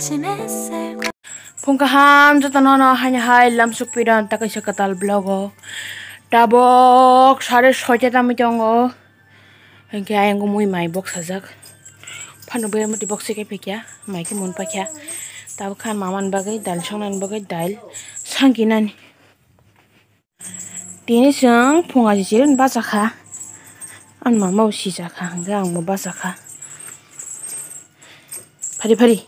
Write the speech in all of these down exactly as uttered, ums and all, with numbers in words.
Phung kaham jotono no haino hai lamsuk piron ta kaisa kwtal vlog o. Tabok sare soita tamo tongo. Hinkhe ayang mui mai boksajak. Phano bera mati boksa khe phikya, mai khe mun pakya. Tabok khan mamani bagwi dal songnani bagwi dal sangkinani. Tini chwng phung aji chiri bachakha. Ani mama bo sijakha, hwnkhe ang bo bachakha. Phari phari.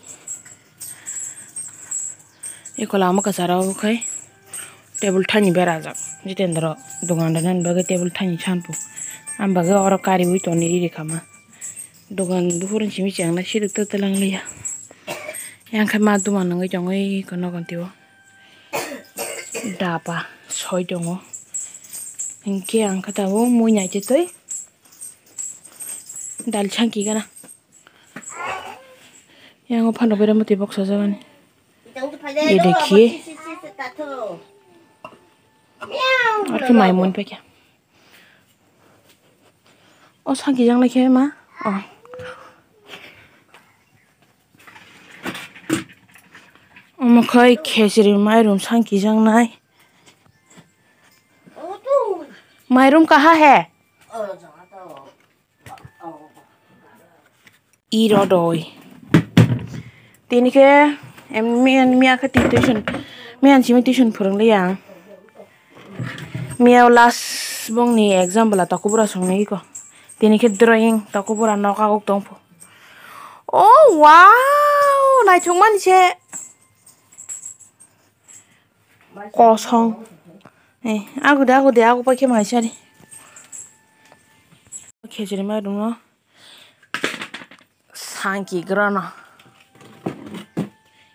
Eko lama kwcharo khai table thani berajak. Jitendra dogan rwnani bagwi table thani sanpu. Ang bagwi oro kariwi toni riri khama. Dogan buphuruni simi chengna sirwk twtwlang liya. Yang khai ma duma nungwi tongwi kono kontio. Daba soi tongo. Hinkhe ang khe tabuk mui naitwi twi dal sangki gana. Yang o phano bera mati boksajagani. Ye dekhi. Ar khe mai mun paikha. O sangkijak nai khe ma. O. Omo khai khejri mairum sangkijak nai. Mairum kaha he? Iro doi. Tini khe, em, miyan, miya khe ti tuition, miyan simi tuition phwrwngli ang. Miya o last bongni exam bwla tokubura songni iko. Tini khe drawing tokubura nok aguk tongphu. Oh, wow! Naithokmani se. Kosong. Eh, agude, agude, agu paikhe mai sari. Khejri mairum no. Sangki grono.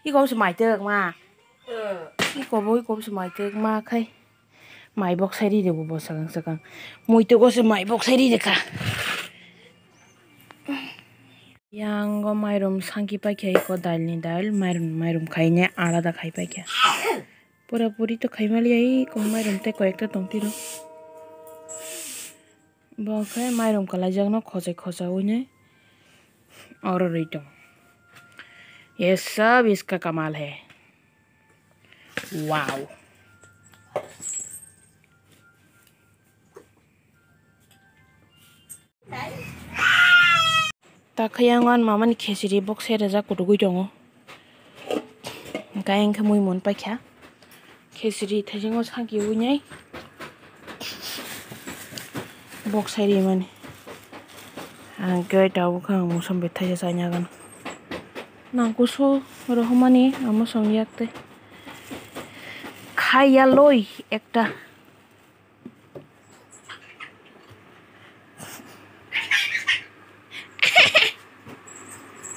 Iko se mai tek ma. Iko bo, iko se mai tek ma khai. Mai bok sai ri de bo, bo sakang sakang. Mui tek se mai bok sai ri de kha. Yang o mairum sangki paikha, iko dal ni dal, mairum, mairum khaine alada khai paikha. Pura puri to khai mali ai, ko mairum tei koyekta tong tiro. Bo khe mairum kalaijakno khochai khocha uinai oro rwi tong. Ye sab iska kamal hai. Wow. Ta khe yang ani mamani khejri bok sai rwjak kutukgwi tongo. Hwnkhe ayang khe mui mun paikha. Khejri thaijakno sangki uinai bok sai rimani. Ang khe tabuk khe ang mosom bethaisa chaina gana. Nang kusu rohormani ang mosom yak tei. Khaiya loi ekta.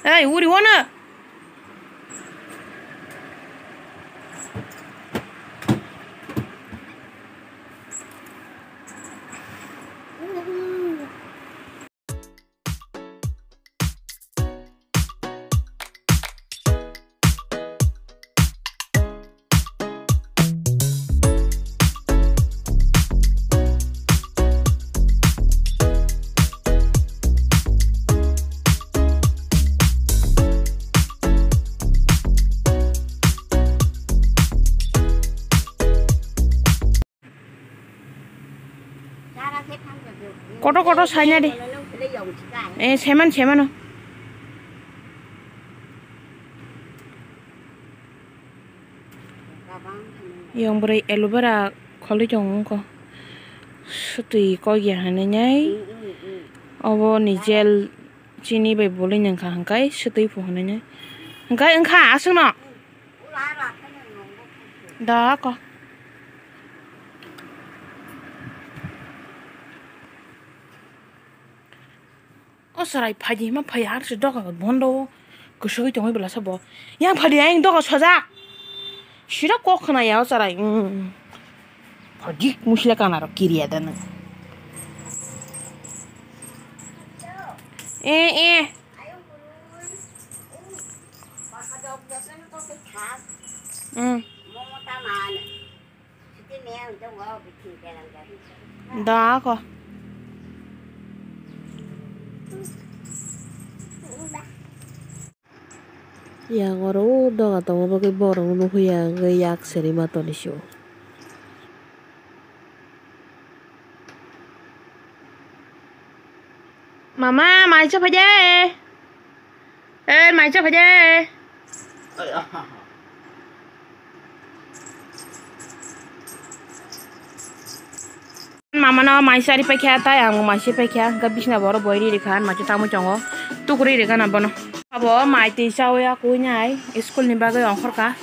Ei, uri wana. Koto koto saina di. Eh, seman, semano. Yang bwrwi aloe vera kholi tongo wngkha. Swtwi kok ya hinwi nai. Obo ni gel chini bai bolwi nangkha hwnkhe swtwi pho hinwi nai. Hwnkhe wngkha aswkno. Da ko. O chwrai phaidi hima phai har se doga bondo o. Kwswgwi tongwi bwlasa bo. Yang phaidi ayang doga sojak. Sira kok khna ya o chwrai. Mm. Phaidi musila kana rok kiriya da nang. Eh, eh. Mm. Da ko. Yang oro o doga tongo, bagwi borok nukhuya hwnkhe yak seri ma toni sio. Mama, mai cha phaide. Eh, mai cha phaide. Mama no mai cha ri paikha, tai ang mai cha paikha, hwnkhe bisna boro boi ri rikha, mai cha tamui tongo, tukuri rikha na bono. Abo mai twi chaui ya kui nai, school ni bagwi ongkhorkha.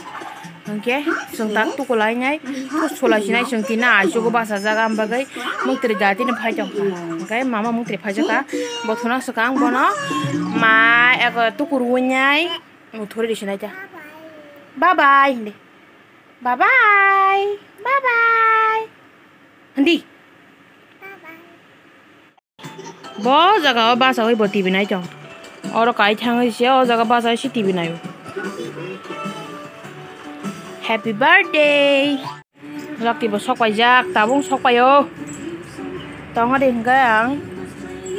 Hwnkhe chwng tak tuku lainai, thus thulai sinai chwng tini achugo bachajak, ang bagwi muktri jatini phai tongkha. Hwnkhe mama muktri phaijakha, bo thuna swkang bono ma eko tuku rwinai muthuri risinai ta. Bye bye hindi. Bye bye. Bye bye. Hindi. Bo jaga o bachaui bo T V nai tong. Oro kai thangwi se o jaga bachaui se T V naio. Happy birthday. Lucky bo sok paijak, tabung sok paio. Tongo de hwnkhe ang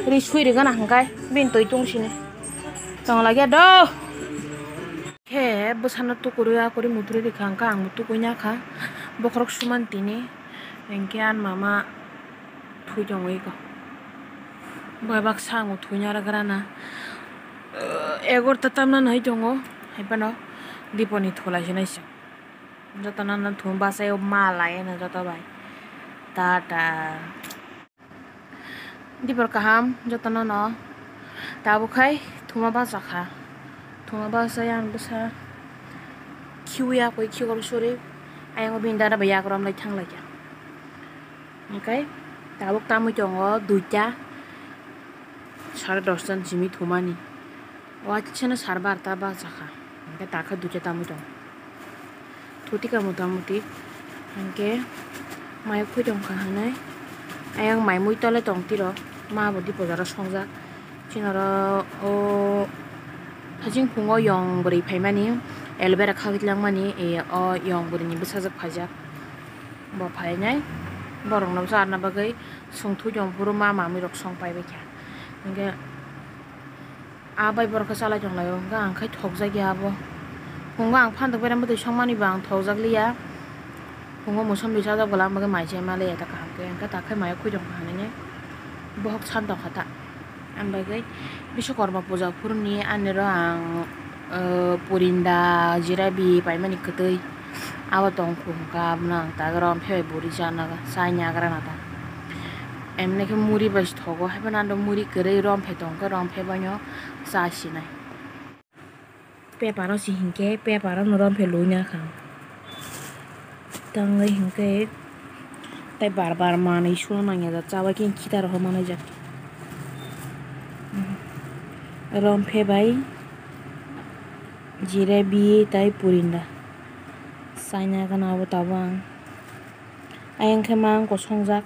ri sui rigana hwnkhe bini twi tungsini. Tong lagya do. Khe bwsano tukurui akurui muthurui rikha hwnkhe ang bo tukui nakha. Bokhorok sumani tini. Hwnkhe ani mama thui tongwi ko. Bai baksa ang bo thuina rwgrana. Egarota tamna nai tongo. Haiphano diponi thulai se naising. Jotono no thum bachai o ma lai no joto bai. Tata. Dipor kaham jotono no. Tabuk khai thuma bachakha. Thuma bachai ang bwsa khiui ya koi khikor suri. Ayang o bini dada bai yakrom lai thang lai kha. Hwnkhe tabuk tamui tongo duita. Sare dosta ni simi thumani. Waisano sar barta bachakha. Hwnkhe takhe duita tamui tongo. Thutika mota moti. Hwnkhe mai khoi tongkha hinwi. Ayang mai mui tole tong tiro. Ma bo di bojaro songjak. Chini oro o haching phungo yong bwrwi phaimani. Aloe vera khagwi langmani. E o yong bwrwini bwsajwk phaijak. Bo phainai. Borokno charna bagwi songthui tong phuru ma mamwi rok song paibaikha. Hwnkhe. A bai borok khe chalai tong lai o, hwnkhe ang khai thokjak ya abo. Phungo ang phantok bereng bwtwi songmani bo ang thokjak liya. Phungo mosom ri chajak bwla ang bagwi mai se ma liya ta kaham khe, hwnkhe ta khai mai o khoi tong kha hinwi bohok san tong kha ta. Ang bagwi Biswakorma puja phuruni ani ro ang, eh, purinda, jirabi paimani kwtwi. Abo tong kho hwnkha, abono ang ta rom phe bai buri chana, chai nagra na ta. Emne khe muri bai thogo, haiphano ando muri kwrwi rom phe tongkhe, rom phe baino cha sinai. Paper o si hinkhe, paper o no rom phe lui na kha. Tangwi hinkhe tei bar bar manwi suna nangya da, chabai khe khita rok manwi jak. Rom phe bai jire bi tei purinda. Saina gana abo tabang. Ayang khe mang kosongjak.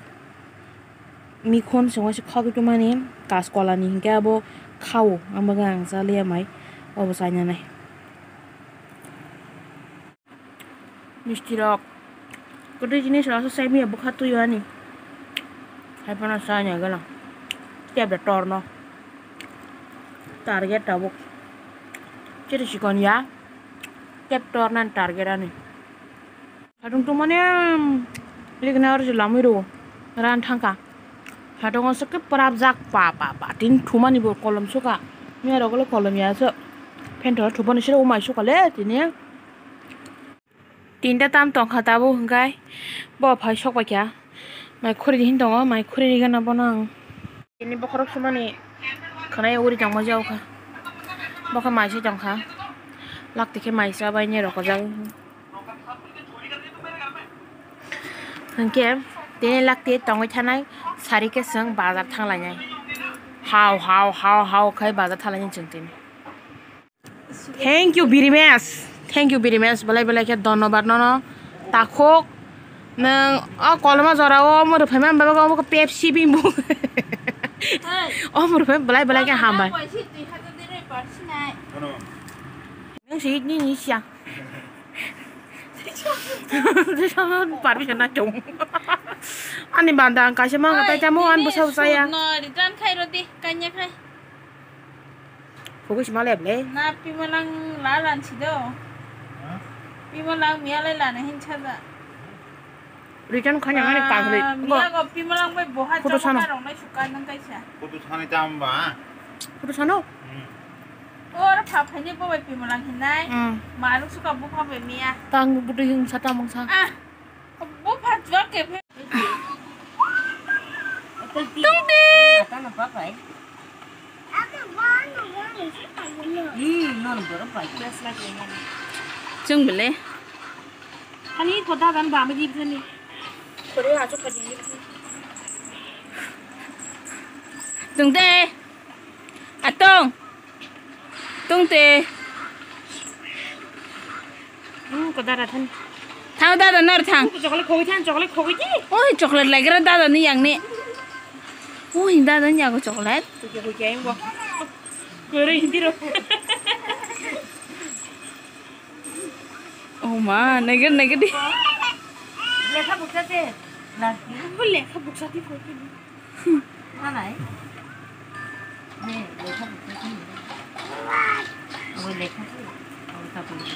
Mikhon se waisa khagwi tongmani kaskolani hinkhe abo khao, ang bagwi ang cha liya mai, obo chaina nai. Misti rok kwtwi jinis rok se chai manya bwkha twi o ani. Haiphano chaya gana tebra torno target tabuk. Chiri chikon ya tep tornani target ani. Satung tongmani likna oro je lamwi rwo ran thangkha. Satung o swkhe pwrapjak pa pa pa tini thumani bo kolom sukha. Miya rok le kolom ya se. Phen thoro thupani sero umai sukha le tini. Tinta tam tongkha tabuk hwnkhe bo phai sok paikha. Mai khuri hin tongo, mai khuri rigana bono ang. Tini bokhorok sumani khwnai uri tongma jao kha. Bo khe mai se tongkha. Lakti khe mai cha bai ni rokojak. Hwnkhe tini lakti tongwi thanai sari khe chwng bazar thanglainai. Hao hao hao hao khai bazar thanglainai chwng tini. Thank you very much. Thank you very much. Belai belai khe dhonnobad nono. Takhuk nwng o koloma jora o omo rwphaima bagwi omo khe Pepsi bini bo. Omo rwphaima belai belai khe hambai. Nwng si ni ni siya. Permission na chong. Ani banda ang kaisa mangkha tai tamo ani bwsa bwsa ya. No, return khai rodi, kanya khai. Kugui sima lep le. Na pimalang la lan si do. Pimalang miya lai lana hin chaja. Return khanya ngani kagri. Ah, miya go pimalang bai boha. Photo chama sano. Rong nai suka nang kaisa. Photo sani tamba. Photo sano? Hmm. Or pha phani bo bai pimalang hinai. Hmm. Maruk suka bo pha bai miya. Tang bu dui hung sa tamang sa. Ah. Bo pha jua ke phe. Tungti. Chwng bele. Ani ko dadan ba mi di thani. Tungte. Atong. Tungte. Hmm, ko dada than. Thang dada nor thang. Chocolate khogwi than, chocolate khogwi di. Oi, chocolate laigra dada ni yang ni. Oi, dada ni yago chocolate. Ko ko ko ko. Kore hindi ro. Oh ma, naigir naigir di. Lekha buksa se. Lekha buksa di. Malai. Ne, lekha buku sini. Oh, lekha sih. Oh, tak boleh.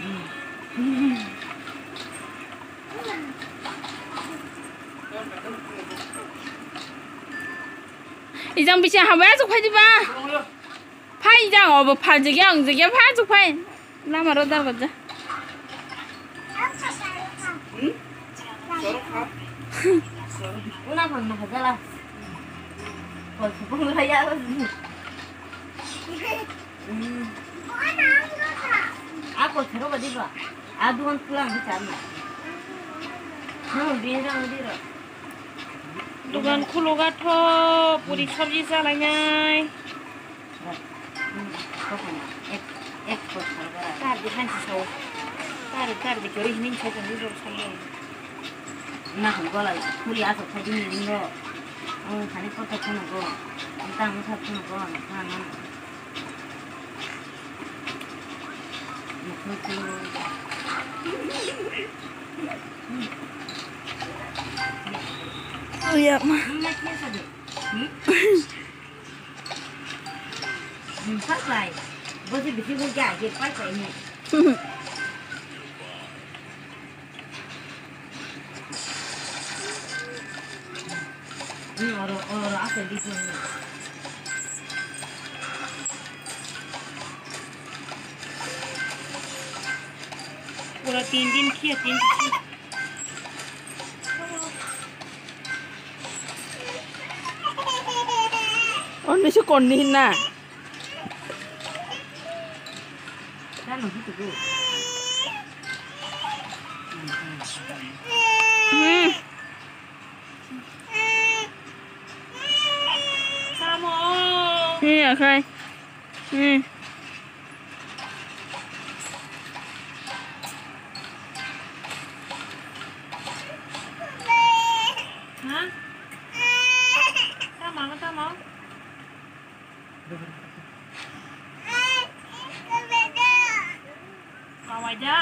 Hmm. Ijang bisa habai asuk phai diba? Phai jang obo phal jigya ang jigya phai asuk phai. Lama ro dar gajja. Una phang na hajala. Kol supung la ya. A kol thero ba diba. A duan khulang di charna. No, bin jang di ro. Dugan khulo gatho, puri sabji salainai. Tardi hansi sao. Tardi, tardi kori hini sao kan di jor sao. Na hon gola, puri aso thai dini ringo. Ang khani koto khono go. Ang tang sa khono go, ang khana. Oh ya ma. Pura tin din kia, tin din. Oni se konni hinna. Hmm. Tamo. Ni akhai. Hmm. Ha? Tamo, tamo. Kawaja.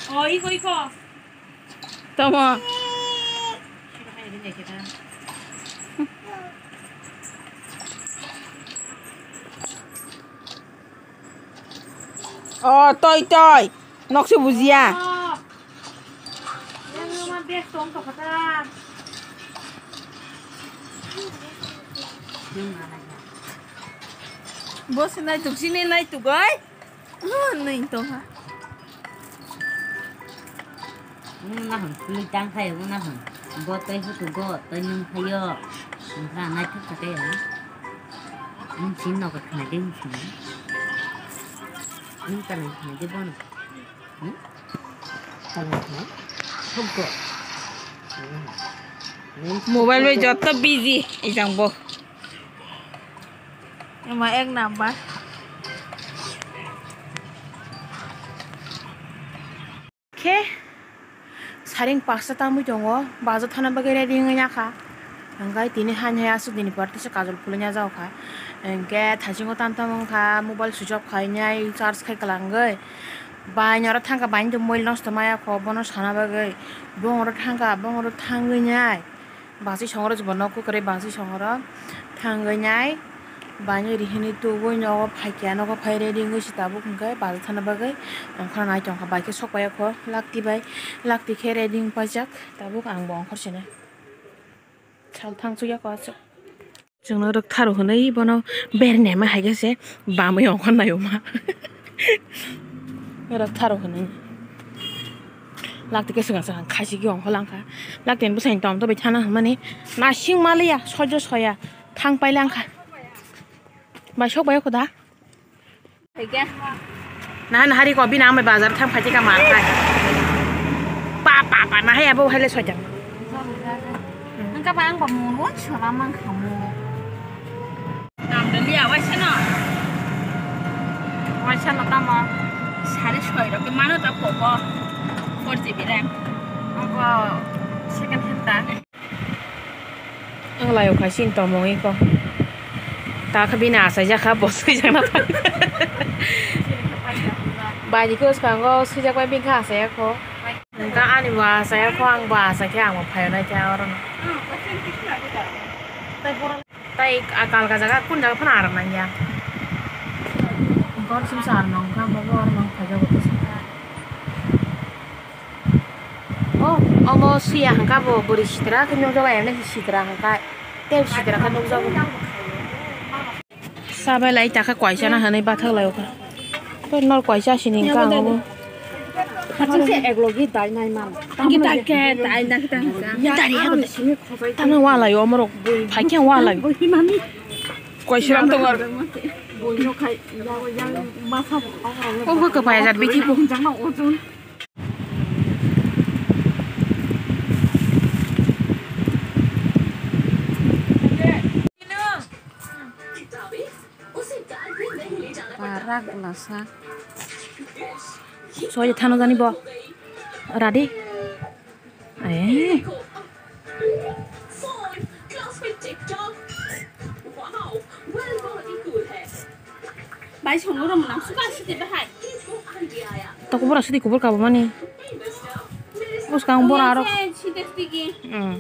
Oh, iko, iko. Tamo. Oh, toi, toi. Nokse bujiya. Oh. Yang ma bag tong to kata. Bo sinai tuk, sini nai tuk, oi. Oh, nai tong ha. Nung na hwn pili tang khayo, nung na hwn. Bo toi hutu go, toi nung khayo. Nung kha nai thuk kha tei hwn. Nung sin no ko khnai de nung sin. Nung ta nai khnai de bono. Hmm? Ta nai khnai. Thuk go. Hmm. Mobile bai joto busy, ejang bo. Ema ek number. Khe saring pasta tamwi tongo, bajo thana bagwi ready wngwi yakha. Hwnkhe tini hani hai aswk dini pore tisa kajol phulwi ya jago kha. Hwnkhe thaisingo tam tam wngkha, mobile switch off khainai charge khai kwlangwi. Bai oro thangkha, bai do mobile nosto maya kho, bono sana bagwi. Bong oro thangkha, bong oro thangwi nai. Basi songro jebo nok kwrwi basi songro thangwi nai. Bani rihini tubui nogo phaikya, nogo phai ready wngwi si tabuk hwnkhe bazar thana bagwi ongkhorna nai tongkha. Bai khe sok paiyakho lakti bai, lakti khe ready wng paijak. Tabuk ang bo ongkhor sinai. Sal thang chukya ko aswk. Chwngno rwktharw hwnwi bono bernema hai khe se bamwi ongkhor nai oma. Rwktharw hwnwi. Lakti khe swkang swkang khachi khe ongkhor langkha. Lakti ni bwsai tom to bai thana hwnmani nasing maliya sojo soya thang pai langkha. Bai sok bai kho da. Nahan hari ko bini amai bazar thang phaiti ka mar khai. Pa pa pa nahai abo haile soitan. Engka ba ang ba mun won sala mang khamu. Nam de liya waisa no. Waisa no tamo. Sari soi rok mano ta photo. Four G B RAM. Ang ko second hand ta. Ang layok hai sini tongmung iko. Ta khe bini achaijak kha bo swijakna thang. Bai ni kwskango swijak bai bini khe achaiya kho. Hwnkhe ani bo achaiya kho, ang bo achai khe ang bo phaio nai khe oro no. Tai a kal ka jaga kun jaga phano aram nang ya. Hwnkhe oro sumsa aram nang kha, ang bo oro no phaijago. Oh, omo suya hwnkha bo bwrwi sitra khe nukjago, emne sitra hwnkha tei sitra khe nukjago. Sabai lai takha kwaisa na hwnwi bathak lai okha. Tei nor kwaisa sini hwnkha ang obo. Haching se eglogi dai nai man. Gita khe dai na kita hwnkha. Tamo walai omorok phaikhe walai. Kwaisa ram tongo. Obo kwpaiya jat bithi bo. Parak lasa. Soya thano jani bo. Radi. Eh. Bai songo rom nang suka sidi bahai. Toko bora sidi kubur kabo mani. Bwskang bora aro. Sidi sidi. Hmm.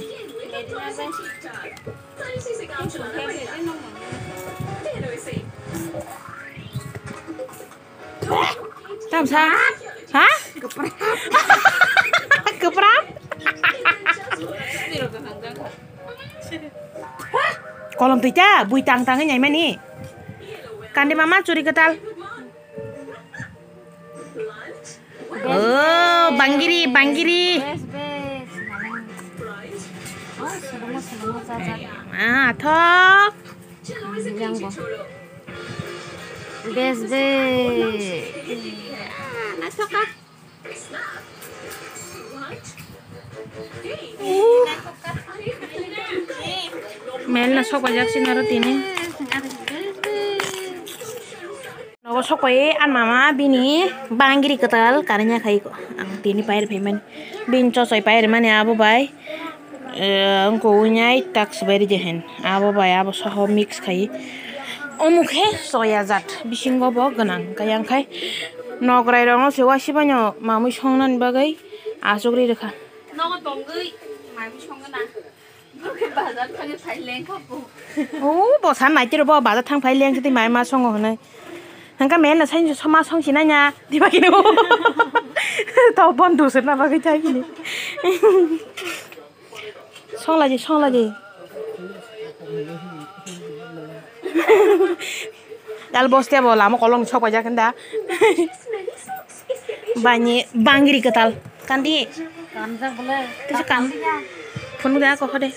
Tamsa? Ha? Kwpram? Kolom twi ta, bui tang tangwi nai mani. Kandi mama churi kwtal. Oh, bangiri, bangiri. Bes, bes. Oh, selemo, selemo, jajak. Ah, thok. Yang bo. Bes, bes. Ah, naisok ka. Mel na sok pajak sin aro tini. Nogo sok pai an mama bini bangiri kwtal karanya khai ko. Ang tini pair payment. Bin chosoi pair mani abo bai. Eh, wngkha winai tak swbai ride hin. Abo bai abo soho mix khai. Omo khe soya jat bisingo bo gwnang. Kaya wngkhai nograi rokno se wasibaino mamui songnani bagwi achukri rwkha. Nogo tongwi mamui songna. Bazar thangwi phai lengkha bo. O bo san naitiro bo bazar thang phai lengkha tei mai ma songo hwnwi. Hangka men na sain sama song sinanya diba kino. Tau bon dusur na bagwi thai kini. Songlaji, songlaji. Dal boste bo lama kolong sok paijak da. Bani bangiri kwtal. Kandi. Kamjak bole. Kisa kam. Phone da ko khode.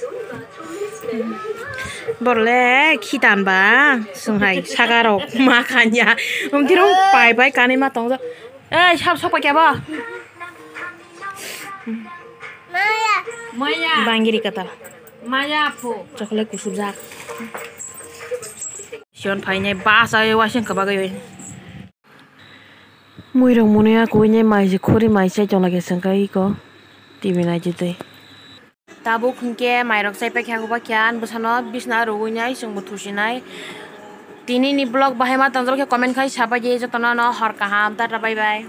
Borle khitan ba. Sunghai sagarok ma khanya. Umtirong pai pai kani ma tongja. Ei, sab sok paikya ba? Maya. Bangiri kata. Maya phu. Chocolate kusubjak. Sion phainai bus ai wasing kabagwi. Muirok muni a kuinai mai se khuri mai chai tong lage sengkai iko. T V nai jitwi. Tabuk hinkhe mairok chaipai khe, ang uba khe ani bwsano bisna rwui nai, chwngbo thusinai. Tini ni vlog bahai ma tongjak khe comment khai sabai di, jotono no hor kaham, tata bye bye.